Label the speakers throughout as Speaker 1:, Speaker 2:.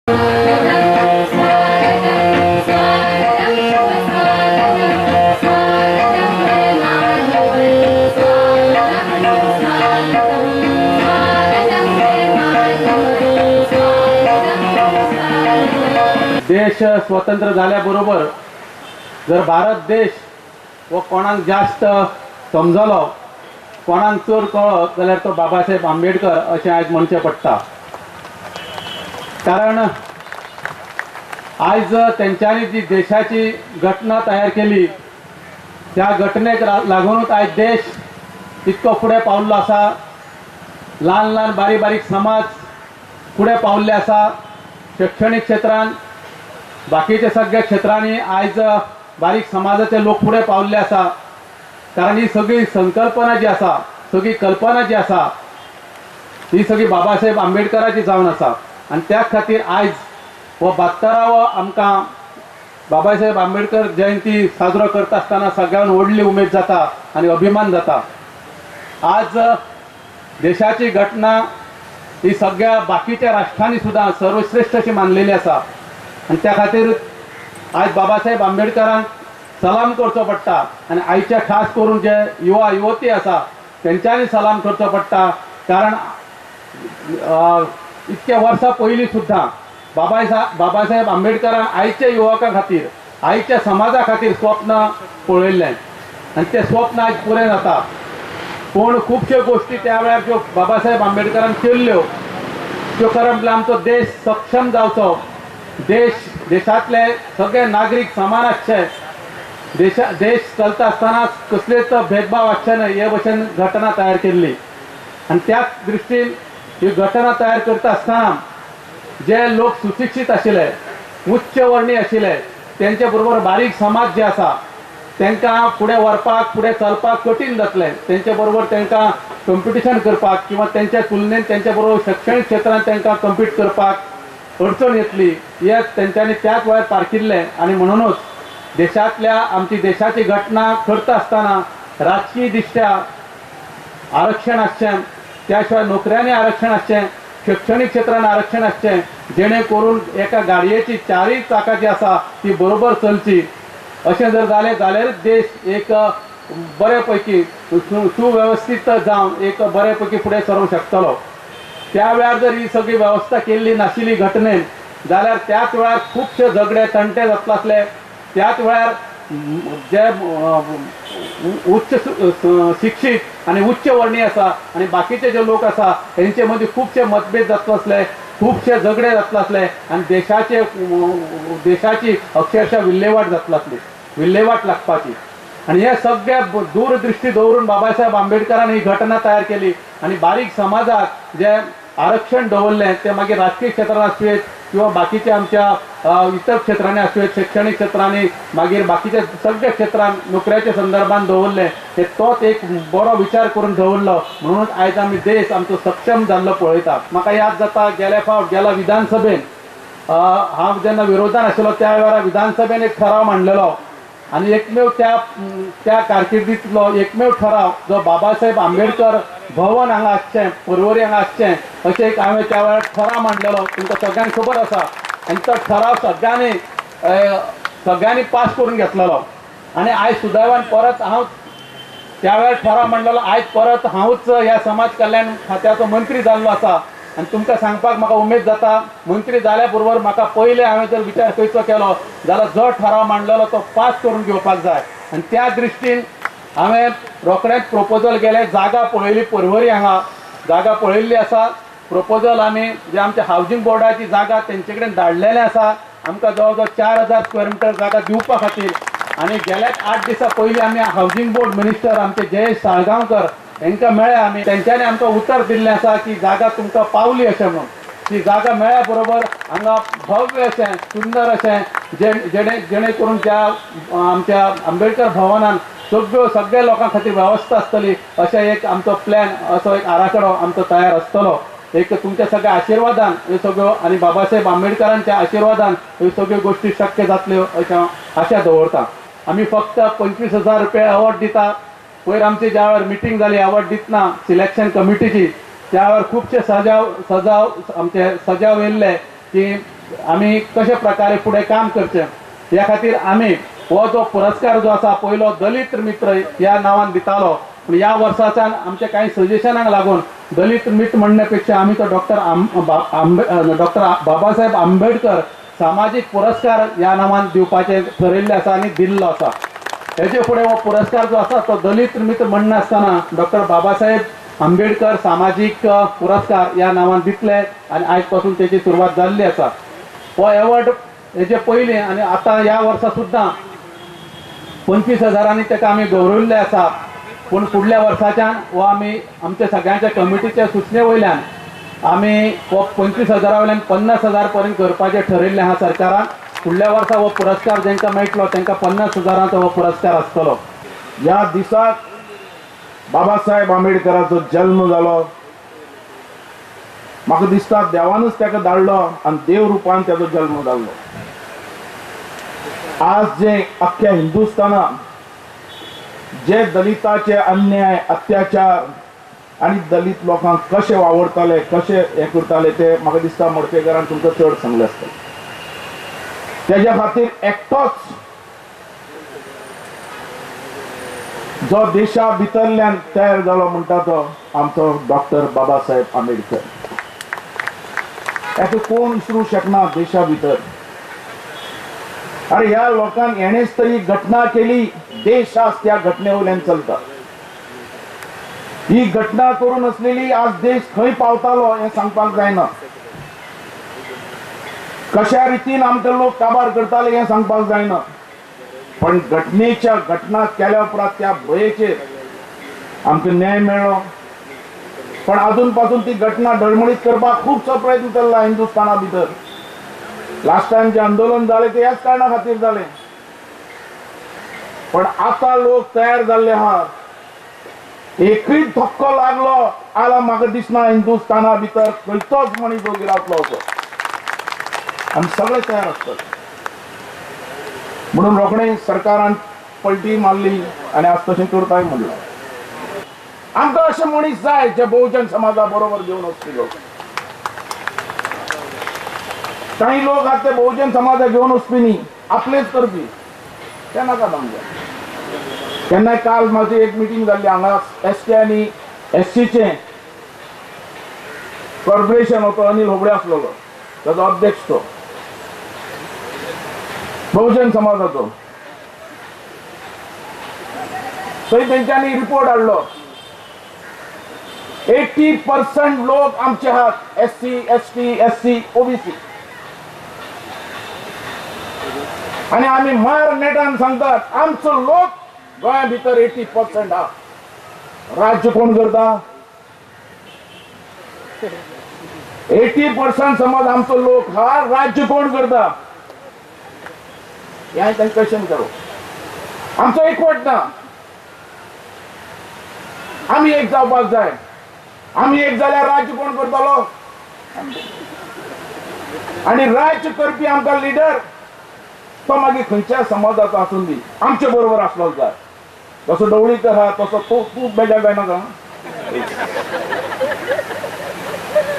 Speaker 1: देश स्वतंत्र झाल्याबरोबर जर भारत देश वो कोणाक जास्त समजलो, कोणाक चड कळ्ळो जाल्यार तो बाबासाहेब आंबेडकर अशें आयज म्हणचें पडटा। कारण आयज तेंच्यांनी जी देशाची घटना तयार केली त्या घटनेक लागूनच आयज देश इतको फुडें पावल्लो आसा। ल्हान ल्हान बारीक बारीक समाज फुडें पावल्ले आसा। शैक्षणीक क्षेत्रान बाकीचे सगळ्या क्षेत्रांनी आयज बारीक समाजाचे लोक फुडें पावल्ले आसा। कारण ही सगळी संकल्पना जी आसा, सगळी कल्पना जी आसा, ही सगळी बाबासाहेब आंबेडकराची जावन आसा। आनी त्या खातीर आयज हो 72वो आमकां बाबासाहेब आंबेडकर जयंती साजरो करता आसतना सगळ्यांक व्हडली उमेद जाता आनी अभिमान जाता। आज देशाची घटना ही सगळ्या बाकीच्या राष्ट्रांनी सुद्दां सर्वश्रेष्ठ अशी मानलेली आसा आनी त्या खातीर आज बाबासाहेब आंबेडकरांक सलाम करचो पडटा आनी आयच्या खास करून जे युवा युवती आसा तेंच्यांनी सलाम करचो पडटा। कारण इतक्या वर्सां पयलीं सुद्दां बाबासाहेब आंबेडकरान आयच्या युवकां खातीर, आयच्या समाजा खातीर स्वप्न पळयल्लें आनी तें स्वप्न आज पुरें जाता। पूण खुबश्यो गोश्टी त्या वेळार ज्यो बाबासाहेब आंबेडकरान केल्ल्यो त्यो खरें म्हटल्यार आमचो देश सक्षम जावचो, देश देशांतले सगळे नागरीक समान आसचे, देश चलता आसतना कसलेच भेदभाव आसचे न्हय हे भशेन घटना तयार केल्ली। आनी त्याच दृश्टीन ही घटना तयार करता आसतना जे लोक सुशिक्षीत आशिल्ले, उच्च वर्णी आशिल्ले, तेंचे बरोबर बारीक समाज जे आसा तांकां फुडें व्हरपाक, फुडें चलपाक कठीण जातलें। तेंचे बरोबर तांकां कंपिटिशन करपाक किंवा तेंच्या तुलनेन तेंच्या बरोबर शैक्षणीक क्षेत्रांत तांकां कंपीट करपाक अडचण येतली हे तेंच्यांनी त्याच वेळार पारखिल्लें। आनी म्हणूनच देशांतल्या आमची देशाची घटना करता आसतना राजकीय दृश्ट्या आरक्षण आसचें, त्या शिवाय नोकऱ्यांनी आरक्षण आसचें, शैक्षणीक क्षेत्रान आरक्षण आसचें, जेणे करून एका गाडयेची चारूय चाकां जी आसा ती बरोबर चलची। अशें जर जालें जाल्यारच देश एक बरे पैकी सुवेवस्थीत जावन एक बरे पैकी फुडें सरूंक शकतलो। त्या वेळार जर ही सगळी वेवस्था केल्ली नाशिल्ली घटनेन जाल्यार त्याच वेळार खुबशे झगडे तंटे जातले आसले। त्याच वेळार जे उच्च शिक्षीत आनी उच्च वर्णी आसा आनी बाकीचे जे लोक आसा हेंचे मदीं खुबशे मतभेद जातले आसले, खुबशे झगडे जातले आसले आनी देशाची अक्षरशः विल्हेवाट जातली आसली, विल्हेवाट लागपाची। आनी हे सगळे दूरदृश्टी दवरून बाबासाहेब आंबेडकरान ही घटना तयार केली आनी बारीक समाजाक जे आरक्षण दवरलें तें मागीर राजकीय क्षेत्रांत आसूं येत किंवा बाकीच्या आमच्या इतर क्षेत्रांनी आसूं येत, शैक्षणीक क्षेत्रांनी, मागीर बाकीच्या सगळ्या क्षेत्रांत नोकऱ्याच्या संदर्भात दवरलें हे तोच एक बरो विचार करून दवरलो। म्हणूनच आयज आमी देश आमचो सक्षम जाल्लो पळयता। म्हाका याद जाता गेल्या फावट गेल्या विधानसभेन हांव जेन्ना विरोधान आशिल्लो त्या वेळार विधानसभेन एक ठराव मांडलेलो आनी एकमेव त्या कारकिर्दींतलो एकमेव ठराव जो बाबासाहेब आंबेडकर भवन हांगा आसचें, पर्वरी हांगा आसचें अशें एक हांवें त्या वेळार ठराव मांडलेलो, तुमकां सगळ्यांक खबर आसा। आनी तो ठराव सगळ्यांनी पास करून घेतलेलो आनी आयज सुदैवान परत हांव त्या वेळार ठराव मांडलेलो, आयज परत हांवूच ह्या समाज कल्याण खात्याचो मंत्री जाल्लो आसा। आनी तुमकां सांगपाक म्हाका उमेद जाता, मंत्री जाल्या बरोबर म्हाका पयलें हांवें जर विचार खंयचो केलो जाल्यार जो ठराव मांडलेलो तो पास करून घेवपाक जाय। आनी त्या दृश्टीन हांवें रोखडेंच प्रोपोजल गेलें, जागा पळयली, पर्वरी हांगा जागा पळयल्ली आसा। प्रोपोजल आमी जे आमच्या हावजींग बोर्डाची जागा तेंचे कडेन धाडलेलें आसा, आमकां जवळ जवळ 4000 स्क्वेअर मिटर जागा दिवपा खातीर। आनी गेल्याच 8 दिसां पयलीं आमी हावजींग बोर्ड मिनिस्टर आमचे जयेश साळगांवकर हेंकां मेळ्ळे आमी, तेंच्यांनी आमकां उतर दिल्लें आसा की जागा तुमकां पावली अशें म्हणून। ती जागा मेळ्ळ्या बरोबर हांगा भव्य अशें सुंदर अशें जेणे करून त्या आमच्या आंबेडकर भवनान सगळ्या लोकां खातीर वेवस्था आसतली अशें एक आमचो प्लॅन, असो एक आराखडो आमचो तयार आसतलो। एक तुमच्या सगळ्या आशिर्वादान ह्यो सगळ्यो आनी बाबासाहेब आंबेडकरांच्या आशिर्वादान ह्यो सगळ्यो गोश्टी शक्य जातल्यो अशें हांव आशा दवरता। आमी फक्त 25,000 रुपया अवॉर्ड दिता। पयर आमची ज्या वेळार मिटींग जाली अवॉर्ड दितना सिलेक्शन कमिटीची, त्या वेळार खुबशे सजाव आमचे सजाव येयल्ले की आमी कशे प्रकारे फुडें काम करचें ह्या खातीर आमी हो जो पुरस्कार जो आसा पयलो दलित मित्र ह्या नांवान दितालो, पूण ह्या वर्साच्यान आमच्या कांय सजेशनाक लागून दलित मित्र म्हणण्यापेक्षा आमी तो डॉक्टर बाबासाहेब आंबेडकर सामाजीक पुरस्कार ह्या नांवान दिवपाचें ठरयल्लें आसा आनी दिल्लो आसा। हेजे फुडें हो पुरस्कार जो आसा तो दलित मित्र म्हणनासतना डॉक्टर बाबासाहेब आंबेडकर सामाजीक पुरस्कार ह्या नांवान दितले आनी आयज पासून तेची सुरवात जाल्ली आसा। हो एवॉर्ड हेजे पयलीं आनी आतां ह्या वर्सा सुद्दां 25,000 ताका आमी गौरविल्ले आसा, पूण फुडल्या वर्साच्यान हो आमी आमच्या सगळ्यांच्या कमिटीच्या सुचने वयल्यान आमी हो 25,000 वयल्यान 50,000 पर्यंत करपाचें ठरयल्लें आसा सरकारान। फुडल्या वर्सा हो पुरस्कार जांकां मेळटलो तांकां 50,000 हो पुरस्कार आसतलो।
Speaker 2: ह्या दिसाक बाबासाहेब आंबेडकराचो जल्म जालो। म्हाका दिसता देवानूच ताका धाडलो आनी देव रुपान ताचो जल्म जाल्लो। आज जे अख्ख्या हिंदुस्थानात जे दलिताचे अन्याय अत्याचार आनी दलित लोकांक कशे वावरताले कशे हें करताले ते म्हाका दिसता मडकयकारान तुमकां चड सांगलें आसतलें। तेज्या खातीर एकटोच जो देशा भितरल्यान तयार जालो म्हणटा तो आमचो डॉक्टर बाबासाहेब आंबेडकर। हेका कोण विसरूंक शकना देशा भितर। अरे ह्या लोकांक हेणेच तरी घटना केली, देश आज त्या घटने वयल्यान चलता। ही घटना करून आसलेली आज देश खंय पावतालो हें सांगपाक जायना, कशा रितीन आमकां लोक काबार करताले हें सांगपाक जायना, पण घटनेच्या घटना केल्या उपरांत त्या भंयेचेर आमकां न्याय मेळ्ळो। पण अजून पासून ती घटना डळमळीत करपाक खुबसो प्रयत्न चल्ला हिंदुस्थाना भितर। लास्ट टायम जे आंदोलन जालें ते ह्याच कारणा खातीर जालें, पण आतां लोक तयार जाल्ले आहात। एकूय धक्को लागलो आला म्हाका दिसना हिंदुस्थाना भितर खंयचोच मनीस ओगी रावतलो असो, आमी सगळे तयार आसतात म्हणून रोखडे सरकारान पलटी मारली आनी आज तशें करताय म्हणलें। आमकां अशे मनीस जाय जे बहुजन समाजा बरोबर घेवन वचपी लोक। काही लोक आहात ते बहुजन समाजा घेवन वचपी न्ही, आपलेच करपी, ते नाकात आमकां। केन्नाय काल म्हाजी एक मिटींग जाल्ली हांगा एस टी आनी एस सीचें कॉर्पोरेशन होतो अनिल होबळे आसलेलो ताजो अध्यक्ष तो बहुजन समाजाचो, थंय तेंच्यांनी रिपोर्ट हाडलो 80% लोक आमचे आहात S C S T S C OBC. आनी आमी मार नेटान सांगतात आमचो लोक गोंया भितर 80% आहा। राज्य कोण करता? 80% समज आमचो लोक हा, राज्य कोण करता हें तांकां क्वेश्चन करूं। आमचो एकवट ना, आमी एक जावपाक जाय। आमी एक जाल्यार राज्य कोण करतलो? आनी राज्य करपी आमकां लिडर तो मागीर खंयच्या समाजाचो आसून दी आमचे बरोबर आसलो जाय। जसो ढवळीकर आहा तसो तो तूं बेजार जायनाका।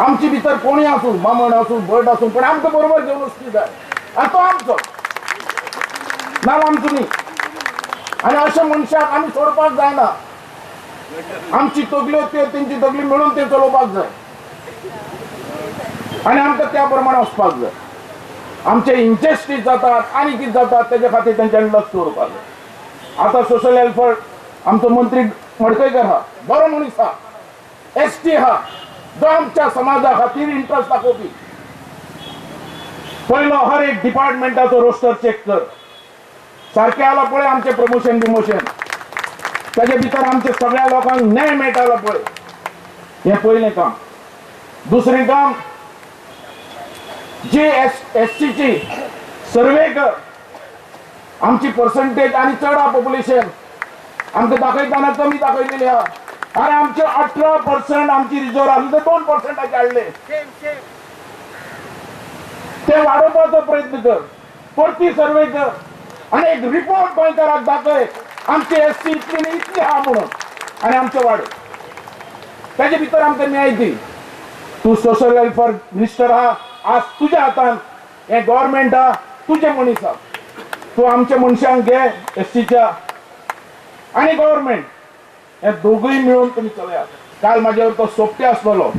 Speaker 2: आमचे भितर कोणूय आसूं, बामण आसूं, भट आसूं, पण आमकां बरोबर घेवन वचपी जाय आनी तो आमचो ना आमचो न्ही। आनी अशा मनशाक आमी सोडपाक जायना। आमची तकल्यो त्यो तेंची तकली मेळून ते चलोवपाक जाय आनी आमकां त्या प्रमाणे वचपाक जाय। आमचे इंजस्टीस जातात आनी कितें जातात तेजे खातीर तेंच्यांनी लक्ष दवरपाक जाय। आतां सोशल वेलफेअर आमचो मंत्री मडकयकर आहा, बरो मनीस आहा, एस टी आहा, जो आमच्या समाजा खातीर इंट्रस्ट दाखोवपी। पयलो हर एक डिपार्टमेंटाचो रोस्टर चेक कर, सारकें आला पळय आमचें प्रमोशन बिमोशन, ताजे भितर आमचे सगळ्या लोकांक न्याय मेळटालो पळय, हें पयलें काम। दुसरें काम, जे एस एस सीची सर्वे कर, आमची पर्संटेज आनी चड आहा पॉप्युलेशन, आमकां दाखयतना कमी दाखयलेली आहा। आनी आमचे 18% आमची रिजर्व आसली ते 2% हाडले, ते वाडोवपाचो प्रयत्न कर, परती सर्वे कर आनी एक रिपोर्ट गोंयकाराक दाखय आमची एस सी इतली न्ही इतली आहा म्हणून आनी आमचे वाड, ताजे भितर आमकां न्याय दी। तूं सोशल वेलफेअर मिनिस्टर आहा, आज तुज्या हातान हे गव्हर्मेंट आहा, तुजे मनीस आहा, तूं आमच्या मनशांक घे एसटीच्या आनी गव्हर्मेंट हे दोगूय मेळून तुमी चलयात. काल म्हाज्यावर तो सोपटे आसलेलो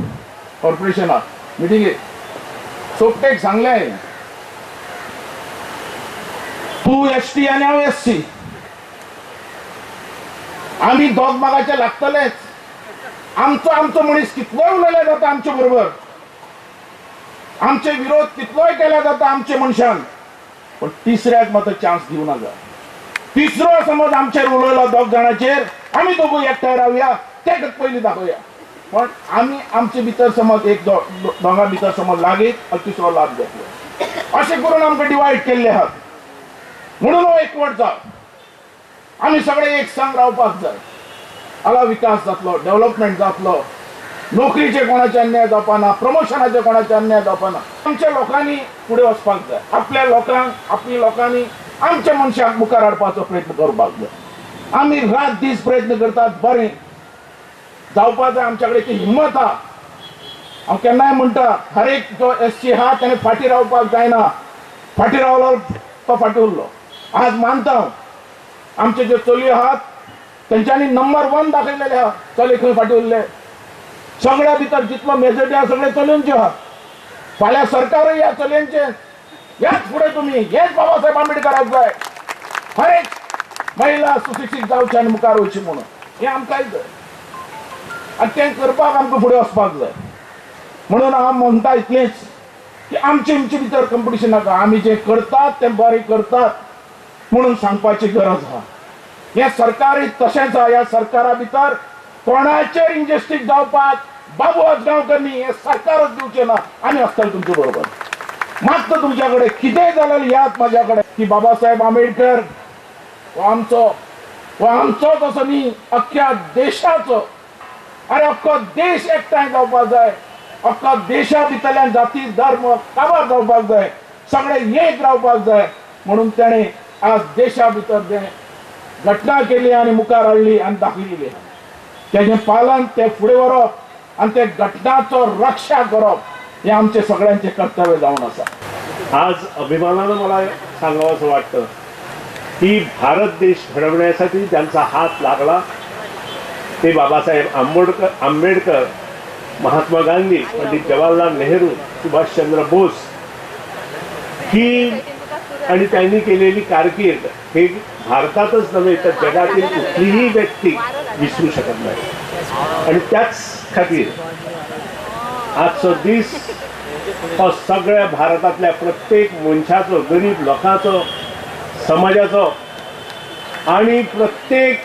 Speaker 2: कॉर्पोरेशनाक मिटिंगेक, सोपटेक सांगलें तूं एसटी आनी हांव एससी, आमी दोग मागाचे लागतलेच. आमचो आमचो मनीस कितलोय उलयल्यार जाता आमचे बरोबर, आमचे विरोध कितलोय केल्यार जाता आमचे मनशान, पण तिसऱ्याक मात चान्स दिवं नाका. तिसरो समज आमचेर उलयलो दोग जाणांचेर, आमी दोगूय एकठांय रावया, तेका पयलीं दाखोवया. पण आमी आमचे भितर समज एक दोगां भितर समज लागीत आनी तिसरो लाभ घेतलो, अशें करून आमकां डिवायड केल्ले आहात. म्हणून हो एकवट जाव, आमी सगळे एक संग रावपाक जाय. आला विकास जातलो, डेव्हलपमेंट जातलो, नोकरीचे कोणाचे अन्याय जावपा ना, प्रमोशनाचे कोणाचे अन्याय जावपा ना. आमच्या लोकांनी फुडें वचपाक जाय, आपल्या लोकांक आपल्या लोकांनी आमच्या मनशाक मुखार हाडपाचो प्रयत्न करपाक जाय. आमी रात दीस प्रयत्न करतात, बरें जावपाक जाय, आमच्या कडेन ती हिम्मत आहा. हांव केन्नाय म्हणटा हर एक जो एस सी आहा तेणें फाटीं रावपाक जायना, फाटीं रावलो तो फाटीं उरलो. आज मानता हांव आमचे ज्यो चलयो आहात तेंच्यांनी नंबर 1 दाखयलेले आहा. चले खंय फाटीं उरले? सगळ्या भितर जितलो मेजॉरिटी आहा सगळे चलयांच्यो आहा. फाल्यां सरकारूय ह्या चलयांचे, ह्याच फुडें तुमी हेच बाबासाहेब आंबेडकराक जाय, हर एक महिला सुशिक्षीत जावची आनी मुखार वयची म्हणून, हें आमकांय जाय आनी तें करपाक आमकां फुडें वचपाक जाय. म्हणून हांव म्हणटा इतलेंच की आमचे आमचे भितर कंपिटिशन नाका, आमी जें करतात तें बरें करतात म्हणून सांगपाची गरज आहा. हें सरकारय तशेंच आहा, ह्या सरकारा भितर कोणाचेर इंजस्टीस जावपाक बाबू आजगांवकर न्ही, हें सरकारच दिवचें ना, आमी आसतले तुमचे बरोबर. मागता तुमच्या कडेन कितेंय जाल्यार याद म्हाज्या कडेन की बाबासाहेब आंबेडकर हो आमचो, हो आमचोच असो न्ही, अख्ख्या देशाचो. आरे अख्खो देश एकठांय जावपाक जाय, अख्खो देशा भितरल्यान जाती धर्म काबार जावपाक जाय, सगळे एक रावपाक जाय. म्हणून तेणें आज देशा भितर जें घटना केली आनी मुखार हाडली आनी दाखयली, तेजें पालन तें फुडें व्हरप आनी ते घटनाचो रक्षा करप हें आमचें सगळ्यांचें कर्तव्य जावन आसा.
Speaker 3: आज अभिमानानं मला सांगावं असं वाटतं की भारत देश घडवण्यासाठी ज्यांचा हात लागला ते बाबासाहेब आंबेडकर, महात्मा गांधी, पंडित जवाहरलाल नेहरू, सुभाषचंद्र बोस ही आणि त्यांनी केलेली कारकीर्द हे भारतातच नव्हे तर जगातील कुठलीही व्यक्ती विसरू शकत नाही. आणि त्याच खातीर आजचो दीस हो सगळ्या भारतातल्या प्रत्येक मनशाचो, गरीब लोकांचो, समाजाचो आणि प्रत्येक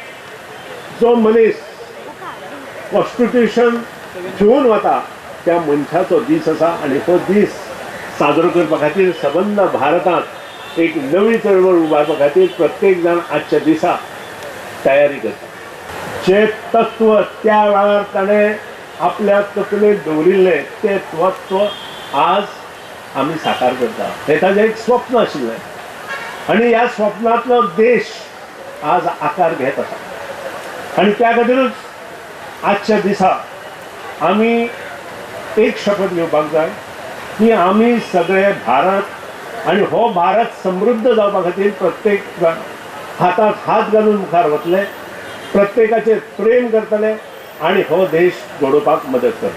Speaker 3: जो मनीस कॉन्स्टिट्यूशन घेवन वता त्या मनशाचो दीस आसा. आनी हो दीस साजरो करपा खातीर सबंद भारतांत एक नवी चळवळ उबारपा खातीर प्रत्येक जाण आजच्या दिसा तयारी करता. जे तत्व त्या वेळार ताणें आपल्या तकलेंत दवरिल्लें तें तत्व आज आमी साकार करता. हें ताजें एक स्वप्न आशिल्लें आनी ह्या स्वप्नांतलो देश आज आकार घेत आसा. आनी त्या खातीरूच आजच्या दिसा आमी एक शपथ घेवपाक जाय की आमी सगळे भारत आनी हो भारत समृद्ध जावपा खातीर प्रत्येक जाण हाताक हात घालून मुखार वतले, प्रत्येकाचेर प्रेम करतले आनी हो देश घडोवपाक मदत करतले.